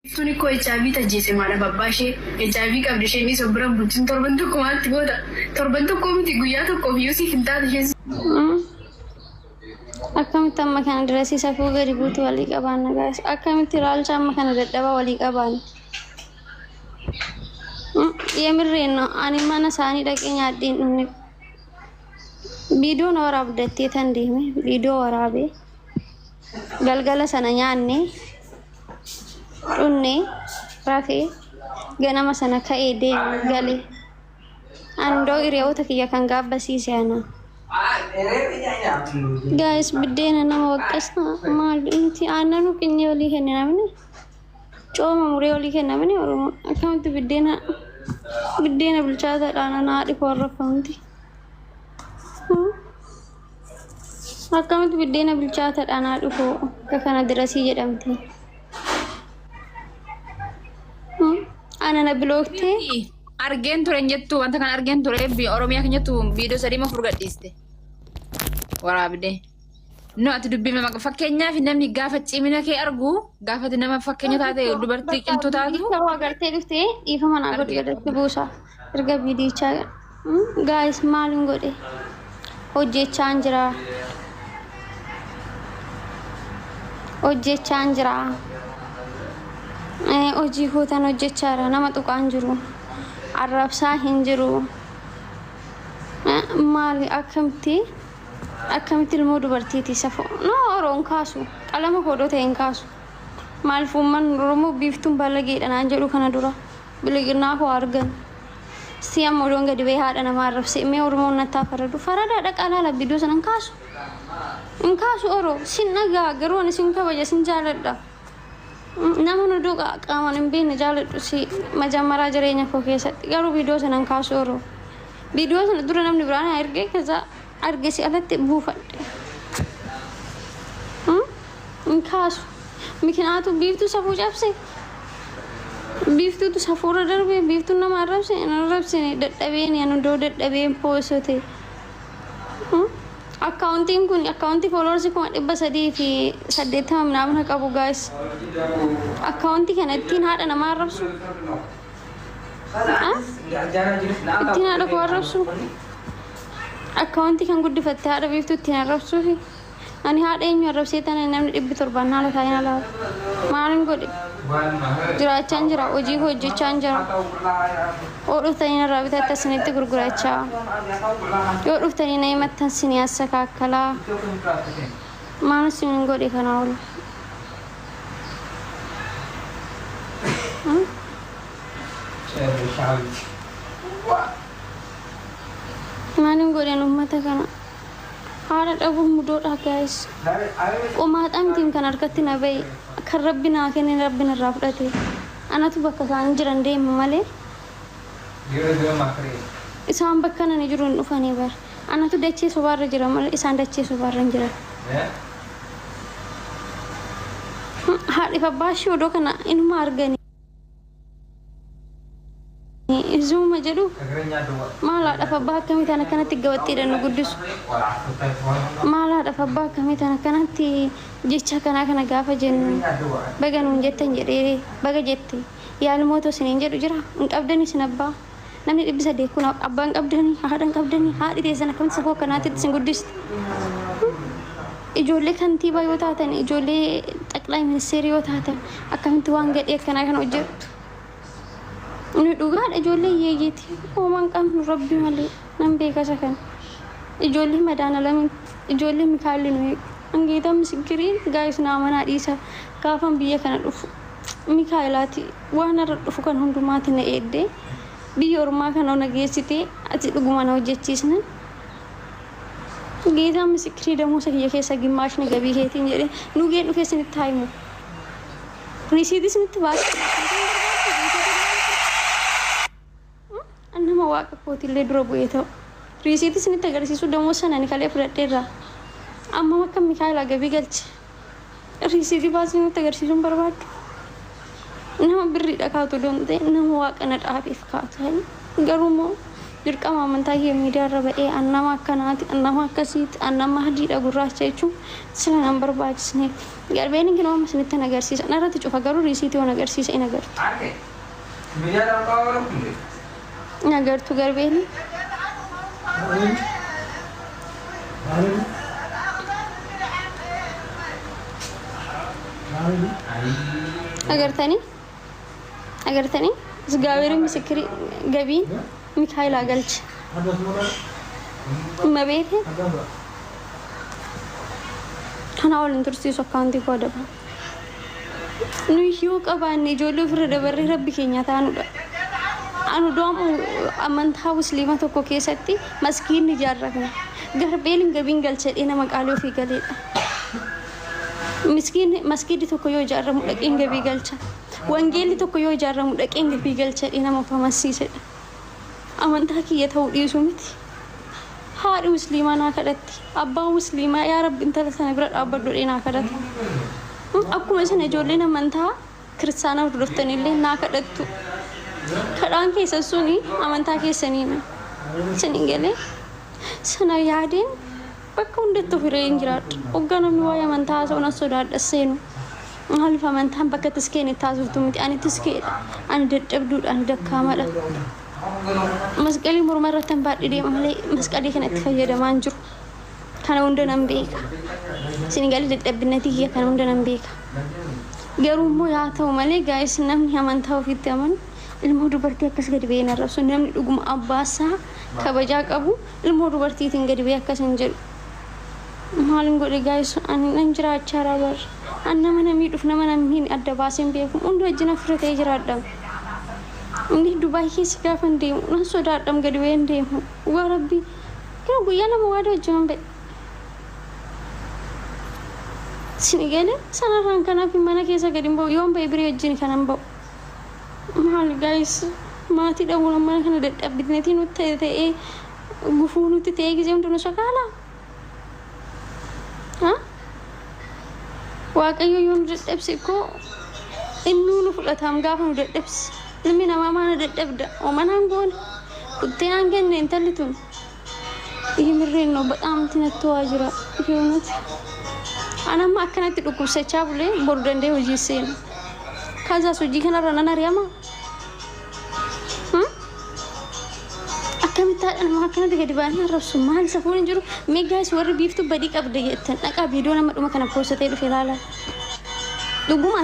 Biiftuun ikkoo HIV tajjeese maadhaaf abbaa ishee HIV qabdi isheen dhiisoo bira bulchin torban tokko maatti goota torban tokko miti guyyaa tokkoof iyyuu siif hin taatu isheen. Akkamitti amma kana dirasii safuu gadi buutu walii qabaanna guys? Akkamitti ilaalcha amma kana dadhabaa walii qabaanna? Yemirreen no ani mana isaanii dhaqee nyaadheen dhumne. Viidiyoo na waraabdattee tan deeme viidiyoo waraabee galgala sana nyaanne dhunne rafee ganama sana ka'ee deeme gale. Andoo hiriyoota kiyya kan gaabbasiise ana. Guys, biddeena nama waqqasa maal nuti aannan qinnee olii kenne namni cooma muree olii kennamni Oromoon akkamitti biddeena bilchaataadhaan ana haadhi koo arrafamti. Akkamitti biddeena bilchaataadhaan haadhi koo akka kana dirasii jedhamti. Ana na bilooktee. Argeen ture hin jettu, wanta kana argeen ture, biyya Oromiyaa kan jettu viidiyoo sadii ma furgadhiiste waraabdee. No, ati dubbii nama fakkeenyaaf namni gaafa cimina kee argu, gaafa ati nama fakkeenya taate, dubartii cimtuu taatu. Viidiyoo agartee dhuftee dhiifama naa godhi gadatti buusa. Erga viidiyichaa guys maalin godhe, hojjechaan jira. Hojjechaan jira. Hojii kootan hojjechaara, nama tuqaan jiru. Arrabsaa hin jiru. Maali, akkamitti ilmoo dubartiiti safuu? No, Oroon kaasu. Qalama koodoo ta'e hin kaasu. Maaliif uummanni Oromoo biiftuun balageedha naan jedhu kana dura. Biliginaa koo argan. Si amma odoon gadi ba'ee haadha namaa arrabsee mee Oromoon nattaa faradu. Faradaa dhaqaa laala, viidiyoo sana hin kaasu. Hin kaasu Oro. Sin dhagaa, garuu ani sin kabaja, sin jaaladha. Nama nu duuqa qaamaan hin beekne jaaladhu si majammaraa jireenya koo keessatti, garuu viidiyoo sana hin kaasu Oro. Viidiyoo sana dura namni biraan haa ergee kaza arge si alatti buufadhe. Hin kaasu. Mikinaatu biiftuu safuu cabse. Biiftuutu safuurra darbe, biiftuun nama arrabse hin arrabsine, dadhabeen ani iddoo dadhabeen poosote. Akkaawuntiin kun akkaawuntii followers 380,000 minaamina qabu guys. Akkaawuntii kana ittiin haadha namaa arrabsu. Ittiin haadha koo arrabsu. Akkaawuntii kan guddifatte haadha biiftuu ittiin arrabsuufi. Ani haadha eenyu arrabsee tana namni 700 haala taa'ee na laala? Maalin godhe? Jiraachaan jira, hojii koo hojjechaan jira. Yoo dhuftanii narraa bitatta isinitti gurgurachaa. Yoo dhuftanii na himattan sinii assakaakkalaa. Maal isin godhe kanaa ol? Maalin godhen uummata kana? Haadha dhabuun mudoodha guys. Qomaaxaa mitiin kan harkatti na bahe, kan rabbi naa kenne rabbi narraa fudhate. Anatu bakka isaan jiran deema malee isaan bakka nani jiru hin dhufanii bar. Anatu dachee sobaarra jira malee isaan dachee sobaarra hin jiran. Haadhiif abbaa ishee odoo kana inuma arganii. Zuuma jedhu, maal haadhaaf abbaa akkamii tan akkanatti gabaxxiidhaan nu guddisu? Maal haadhaaf abbaa akkamii tan akkanatti jecha kanaa kana gaafa jennu baga nuun jettan jedhee baga jette yaalmootoo isiniin jedhu jira hin qabdanii isin abbaa namni 800 kun abbaa hin qabdanii, haadha hin qabdanii? Haadhi teessan akkamitti safuu akkanaatti isin guddiste? Ijoollee kantiibaa yoo taatan, ijoollee xaqlaa ministeerii yoo taatan, akkamitti waan gadhee akkanaa kana hojjettu? Nu dhugaadha ijoollee hiyyeeyyiiti. Homaa hin qabnu rabbi malee. Nan beeka isa kana. Ijoollee madaanalamiin, ijoollee Mikaa'elli nu eegu. Angeetaa misikiriin guys naa manaa dhiisa. Gaafan biyya kana dhufu Mikaa'elaati waan har'a dhufu kan hundumaati na eegdee biyya ormaa kana na geessitee ati dhuguma na hojjechiisnan. Geetaa misikirii damoosa kiyya keessa gimmaashni gabii keetiin jedhee nugeen dhufee isinitti haa himu. Risiitii isinitti baasee nama waaqa kootillee dura bu'ee ta'u. Risiitii isinitti agarsiisuu damoo sana ani kalee fudhadheerra. Ammam akka Mikaa'elaa gabii galche. Risiitii baasee isinitti agarsiisuun barbaaddu. Nama birriidha kaatu doon ta'e, nama waaqa na dhaabeef kaatu. Garuu immoo Dirqama amantaa kee miidiyaa irra ba'ee an nama akkanaati, an nama akkasiiti, an nama adiidha gurraacha jechuun sila nan barbaachisne. Garbeen kinoo amma isinitti hin agarsiisa. Narratti cufa garuu riisiitii waan agarsiisa hin agartu. Hin agartu garbeen. Agartanii? Agartanii? Zgaabeerin misikirii gabiin Mikaayilaa galche. Mabeete kanaa ol hin tursiisu akkaawuntii koo adaba. Nuyi yoo qabaanne ijoollee ofirra dabarree rabbi keenya taanudha. Anu doomu amantaa musliima tokko keessatti maskiinni ijaarrame. Garbeelin gabiin galchedhee nama qaalii ofii galeedha. Miskiinni maskiiddi tokko yoo ijaarramu dhaqeen gabii galcha. Wangeelli tokko yoo ijaarramu dhaqeen gabii galchedhee nama of amansiisedha. Amantaa kiyya ta'uu dhiisu miti. Haadhi musliimaa naa kadhatti. Abbaan musliimaa yaa rabbi intala sana bira dhaabbadhu jedhee naa kadhata. Akkuma isin ijoolleen amantaa kiristaanaa hordoftanillee naa kadhattu. Kadhaan keessan suni amantaa keessaniin isin hin galee. Sana yaadeen bakka hundatti of hiree hin jiraadha. Hoggaa namni waa'ee amantaa haasa'u nan sodaadha seenu. Maaliif amantaan bakka tiskeen itti haasoftu miti. Ani tiskeedha. Ani dadhabduudha. Ani dakkaamadha. Masqalii morma irratti hin baadhee deema malee masqalii kana itti fayyadamaa hin jiru. Kana hunda nan beeka. Isin galee dadhabbina tiyya kana hunda nan beeka. Garuu immoo yaa ta'u malee gaa'is namni amantaa ofiitti amanu ilmoo dubartii akkas gadi ba'ee hin arrabsu. Namni dhuguma abbaasaa kabajaa qabu ilmoo dubartiitiin gadi ba'ee akkas hin jedhu. Maalin godhe gaa'is ani nan jiraachaa bar. An nama na miidhuuf nama na miidhe adda baasee hin beeku. Hundi wajjin afura ta'ee jiraadha. Inni Dubaay keessa gaafa hin deemu nan sodaadham gadi ba'ee hin deemu. Dhugaa rabbii. Yeroo guyyaa lama waada wajjin ba'e. Isin galee sanarraan kanaaf mana keessa gadi hin ba'u. Yoon ba'e biree wajjin kanan ba'u. Maali gaayis maatii dhabuun mana kana dadhabbinetii nutti ta'ee gufuu nutti ta'ee gisee hundi nu sakaalaa. Waaqayyo yoo nu dadhabse koo innuu nu fudhataam gaafa nu dadhabse. Ilmi namaa maana dadhabda? Oomanaan goone. Kuttee naan kenne intalli tun. የምሬን ነው። በጣም ትነተዋ jira የእውነት anamma akkanatti dhukkubsachaa bulee boru danda'ee hojii seenu. Kazaas hojii kanarra nan ari'ama. Akkamitti haadha namaa akkanatti gadi ba'anii arrabsu maal safuun hin jiru. Mee gaayis warri biiftuu badii qabda jettan dhaqaa viidiyoo nama dhuma kana poostatee dhufe ilaala. Dhuguma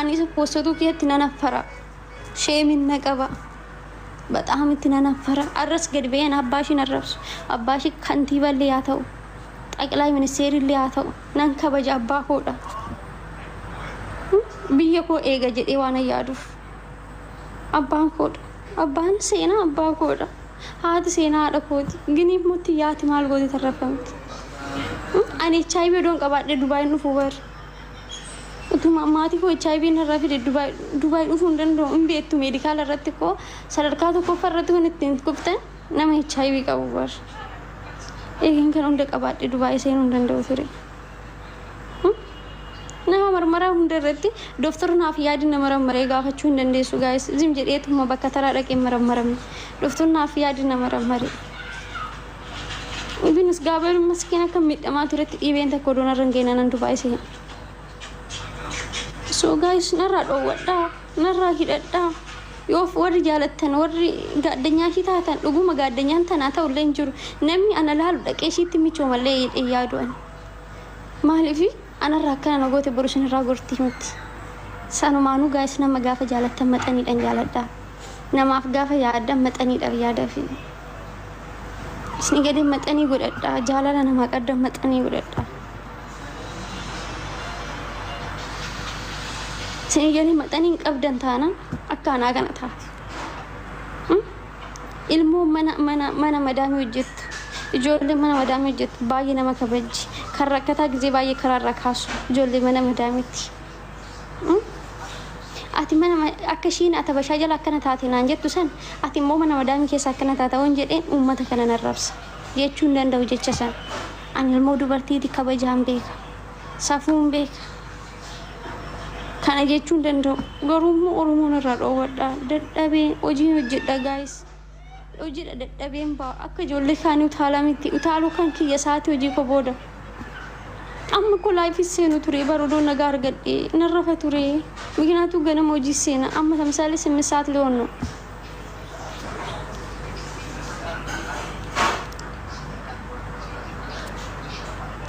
ani isa poostatuu keessatti nan affara. Sheemin na qaba. በጣም itti nan affara. Arras gadi ba'een abbaa ishiin arrabsu. Abbaa ishii kantiibaallee haa ta'u. ጠቅላይ ministeerillee haa ta'u nan kabaja abbaa koodha. Biyya koo eega jedhee waan yaaduuf. Abbaan koodha. Abbaan seenaa abbaa koodha. Haati seenaa haadha kooti. Giniif mutti yaati maal gooti tarrafamti. Ani HIV odoon qabaadhee Dubaayin dhufuu bari. Utuma maatii koo HIV narraa fide Dubaay dhufuu hin danda'u. Hin beektu meedikaala irratti koo sadarkaa tokkoffaa irratti kan ittiin kuftan nama HIV qabu bari. Eegeen kan hunda qabaadhee Dubaay seenuu hin danda'u ture. Nama marmaraa hunda irratti dooktarri naaf yaadi na marammaree gaafachuu hin dandeessu gaayis. Zim jedheetuma bakka taraa dhaqee marammaramne. Dooktarri naaf yaadi na marammaree. Binis gaafa maskiin akka miidhamaa turetti dhibeen tokko odoon irra hin geenye nan Dubaay seena. So guys narraa dhoowwadhaa narraa hidhadhaa. Yoo warri jaalattan warri gaaddanyaa ishii taatan dhuguma gaaddanyaan tanaa ta'ullee hin jiru. Namni ana laalu dhaqee ishiitti michoomallee jedhee yaadu ani. Maaliif anarraa akkana na goote boru isinirraa gortii miti. Sanumaanuu gaayis nama gaafa jaalattan maxaniidhaan jaaladhaa. Namaaf gaafa yaaddan maxaniidhaaf yaadafi. Isin gadi maxanii godhadhaa jaalala namaa qaddan maxanii godhadhaa. Isin gadi maxanii hin qabdan taanaan akka anaa kana taate. Ilmoo mana mana mana madaamii hojjettu. Ijoollee mana madaamii hojjettu baay'ee nama kabajji. Kan rakkataa gisee baay'ee karaarra kaasu ijoollee mana madaamiitti. Ati mana akka ishiin ata bashaa jala akkana taate naan jettu san ati immoo mana madaamii keessa akkana taata waan jedheen uummata kana narrabsa jechuu hin danda'u jecha san. Ani ilmoo dubartiiti kabajaan beeka. Safuun beeka. Kana jechuu hin danda'u. Garuu immoo Oromoon irraa dhoowwadha. Dadhabee hojii hojjedha gaayis. Hojiidha dadhabeen ba'a. Akka ijoollee kaanii utaalaa miti. Utaaluu kan kiyya sa'aatii hojii koo booda. Amma koo live seenu ture bara odoo nagaa argadhe narrafa ture. ምክንያቱ ganama hojii seena. Amma ለምሳሌ 8 ሰዓት ሊሆን ነው።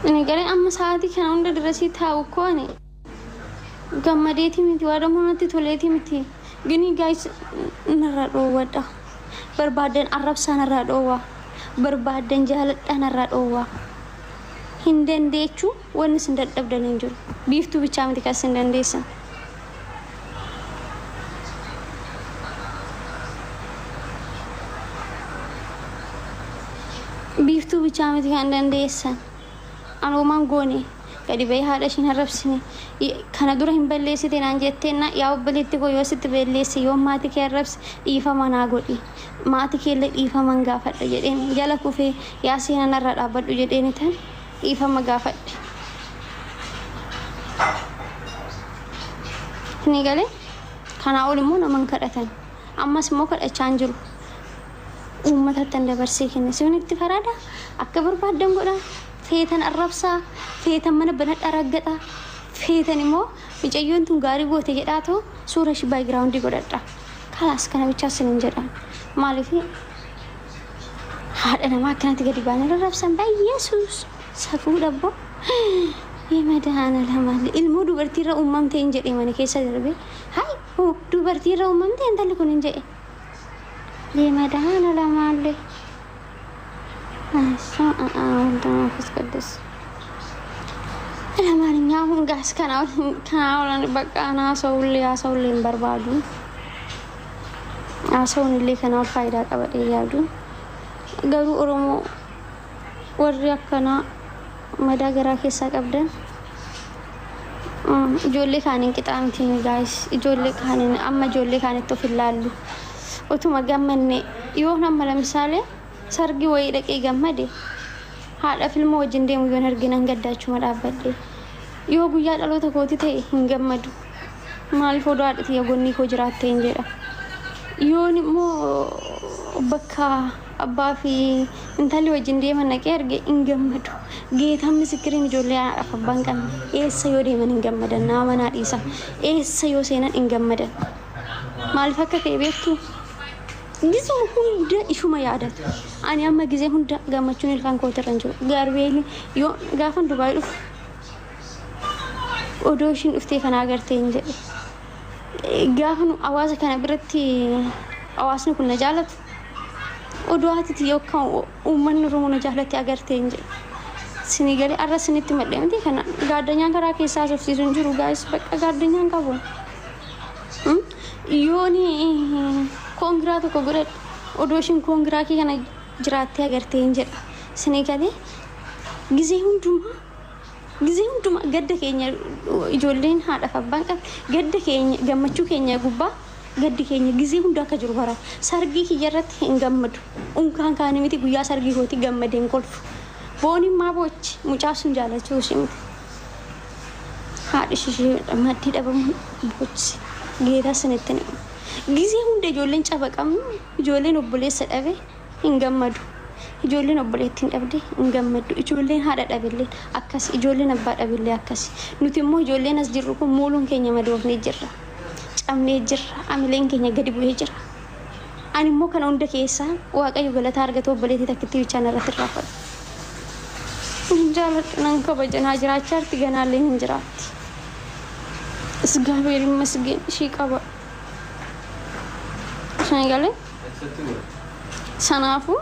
Inni galee amma sa'aatii kana hunda dirasii taa'u koo ani gammadeeti miti, waa dammoo natti toleeti miti. Gini guys, narraa dhoowwadha. Barbaaddan arrabsaa narraa dhoowwaa. Barbaaddan jaaladhaa narraa dhoowwaa. Hin dandeechuu, wanni isin dadhabdan hin jiru. Biiftuu bichaa miti kan isin dandeessan. Biiftuu bichaa miti kan dandeessan. Anumaan goone gadi bahee haadha ishiin arrabsine. Kana dura hin balleessite naan jetteenna, yaa obboleetti koo, yoo sitti balleesse, yoo maatii kee arrabse, dhiifama naa godhi. Maatii keellee dhiifama gaafadha jedheen jala kufee, yaa seenaa narraa dhaabbadhu jedheen tan dhiifama gaafadhe. Ni galee kanaa ol immoo nama hin kadhatan. Ammas immoo kadhachaa hin jiru. Uummatatti dabarsee kenne. Isin itti farada, akka barbaaddan godha. Feetan arrabsaa, feetan mana banadhaa raggadha, feetan immoo mucayyoon tun gaarii goote jedhaatoo suura ishii background godhadha. Kalaas, kana bichaa isinin jedhan. Maaliif haadha namaa akkanatti gadi baanii arrabsan? Baay'eesuus safuu dhabboo. የመድኃኔዓለም ilmoo dubartiirra uumamte hin jedhe mana keessa darbe. Hay, dubartiirra uumamte intalli kun hin jedhe. የመድኃኔዓለም አለ ወልድ መንፈስ ቅዱስ። ለማንኛውም guys, kana bakka haasa'ullee haasa'ullee hin barbaadu. Haasa'uun illee kana ol faayidaa qabadhee yaadu. Garuu Oromoo warri akkanaa madaa garaa keessaa qabdan, ijoollee kaaniin qixaa miti guys. Ijoollee kaaniin amma ijoollee kaanitti of hin laallu. Otuma gammanne yoo amma ለምሳሌ sargii wayii dhaqee gammade, haadha filma wajjin deemu yoon arginan gaddaachuma dhaabbadhe. Yoo guyyaa dhaloota kooti ta'e hin gammadu. Maaliif? Odoo haadha tiyya gonnii koo jiraatte hin jedha. Yoon immoo bakka abbaa fi intalli wajjin deeman dhaqee arge hin gammadu. Geetaan misikiriin, ijoollee haadhaaf abbaa hin qabne eessa yoo deeman hin gammadan, nama manaa dhiisa. Eessa yoo seenan hin gammadan. Maaliif akka ta'e beektu? Gizuma hunda ishuma yaadatu. Ani amma gizee hunda gammachuun ilkaan kootirra hin jiru. Gaarbeeli yoo gaafan Dubaay dhufu odoo ishiin dhuftee kana agartee hin jedhe. Gaafa nu hawaasa kana biratti hawaasni kun na jaalatu, odoo haati yookaan uummanni Oromoo na jaalate agartee hin jedhe. Sinii galee arra sinitti madhee miti kana gaaddanyaan karaa keessaa haasofsiisu hin jiru guys, bakka gaaddanyaan qabu. Yooni koongiraa tokko godhadhe, odoo ishiin koongiraa kee kana jiraattee agartee hin jedha. Sinii galee gizee hundumaa, gizee hundumaa gadda keenya, ijoolleen haadhaaf abbaan qabdi, gadda keenya, gammachuu keenya gubbaa gaddi keenya gizee hunda akka jiru bara. Sargii kiyya irratti hin gammadu. Unkaan kaanii miti, guyyaa sargii kooti gammadee hin kolfu. Booniin maa boochi? Mucaa sun jaalachuu ishee miti. Haadhi ishee maddii dhabamuun boochi. Geetaa sinitti ni. Gizee hunda ijoolleen caba qabnu, ijoolleen obboleessa dhabe hin gammadu. Ijoolleen obboleettiin dhabde hin gammaddu. Ijoolleen haadha dhabillee akkas, ijoolleen abbaa dhabillee akkas. Nuti immoo ijoolleen as jirru kun muuluun keenya madoofnee jirra. Cabnee jirra. Amileen keenya gadi bu'ee jira. Ani immoo kana hunda keessaa Waaqayyo galataa argatu, obboleettii takkitti bichaan irratti irraafadhu. Hin jaaladhu, nan kabaja, naa jiraachaa jirti, ganaallee hin jiraatti. እግዚአብሔር ይመስገን ishii qaba. Isheen galee sanaafuu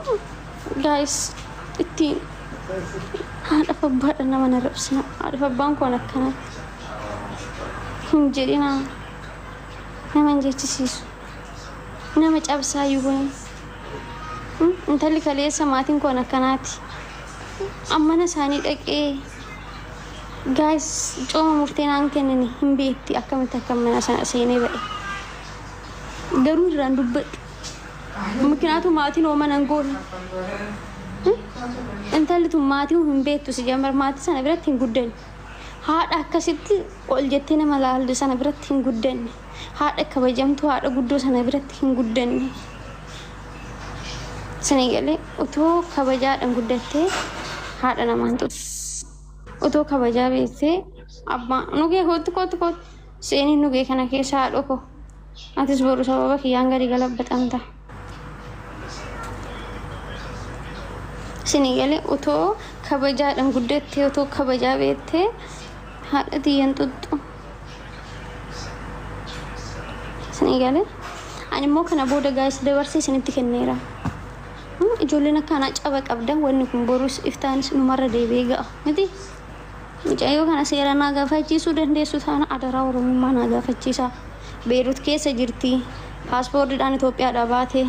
guys, ittiin haadhaaf abbaadha nama na rabsina. Haadhaaf abbaan koon akkanatti hin jedhina, nama hin jechisiisu, nama cabsaayyuu kun. Intalli kaleessa maatiin koon akkanaati ammana isaanii dhaqee guys, cooma murtee naan kennani hin beekti akkamitti akka mana sana seenee ba'e. Garuu irraan dubbadhu. ምክንያቱም maatiin hooma nan goone. Intalli tun maatii hin beektu, si jambar maatii sana biratti hin guddanne. Haadha akkasitti ol jettee nama laallu sana biratti hin guddanne. Haadha kabajamtuu, haadha guddoo sana biratti hin guddanne. Isinii galee otoo kabajaadhaan guddattee haadha namaan tuttu. Otoo kabajaa beektee abbaa nugee kootu kootu kootu seenii nugee kana keessa haadho koo. Atis boru sababa kiyyaan gadi galabbaxamta. Isinii galee otoo kabajaadhaan guddattee otoo kabajaa beektee haadha tiyyan tuttu. Isinii galee ani immoo kana booda gaayis dabarsee isinitti kenneera. Ijoolleen akkanaa caba qabdan wanni kun borus iftaanis numarra deebi'ee ga'a miti. Mucayyoo kana seera naa gaafachiisuu dandeessu taana adaraa Oromummaa naa gaafachiisa. Beerut keessa jirti. Paaspoortiidhaan Itoophiyaadhaa baate.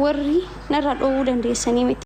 Warri narraa dhoowwuu dandeessanii miti.